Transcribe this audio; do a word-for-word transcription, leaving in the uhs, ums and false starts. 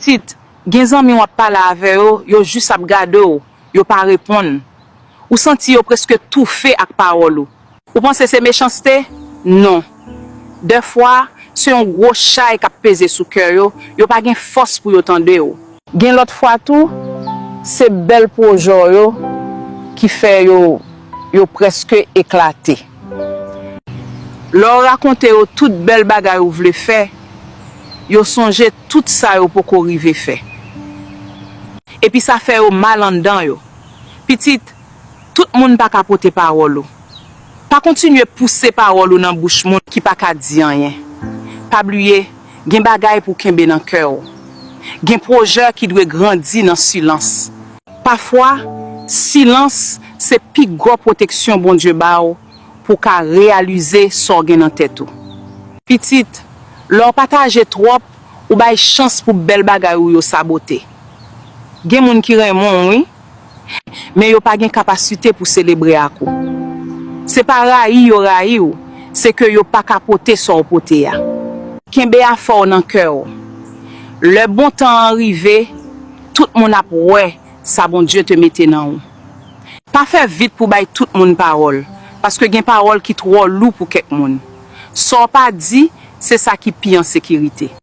Pitit, gen zanmi w ap pale avè yo, yo jis ap gade w, yo pa reponn. Ou santi yo prèske toufe ak pawòl ou. Ou panse se mechanste? Non. Dèfwa, se yon gwo chay k ap peze sou kè yo, yo pa gen fòs pou yo tande w. Gen lòt fwa tou, se bèl pwojè w yo ki fè yo, yo prèske eklate. Lè w rakonte yo tout bèl bagay ou vle fè, yo sonje tout sa yo poko rive fè. Epi sa fè yo mal anndan yo. Pitit, tout moun pa ka pote pawòl ou. Pa kontinye pouse pawòl ou nan bouch moun ki pa ka di anyen. Pa bliye, gen bagay pou w kenbe nan kè w. Gen pwojè ki dwe grandi nan silans. Pafwa, silans se pi gwo pwoteksyon Bondye ba w pou w ka reyalize sa w gen nan tèt ou. Pitit, lè w pataje twòp, ou bay chans pou bèl bagay ou yo sabote. Gen moun ki renmen w, wi, men yo pa gen kapasite pou selebre ak ou. Se pa rayi yo rayi w, se ke yo pa ka pote sa w pote a. Kenbe afè w nan kè w. Lè bon tan an rive, tout moun ap wè sa Bondye te mete nan ou. Pa fè vit pou bay tout moun pawòl, paske gen pawòl ki twò lou pou kèk moun. Sa w pa di, se sa ki pi an sekirite.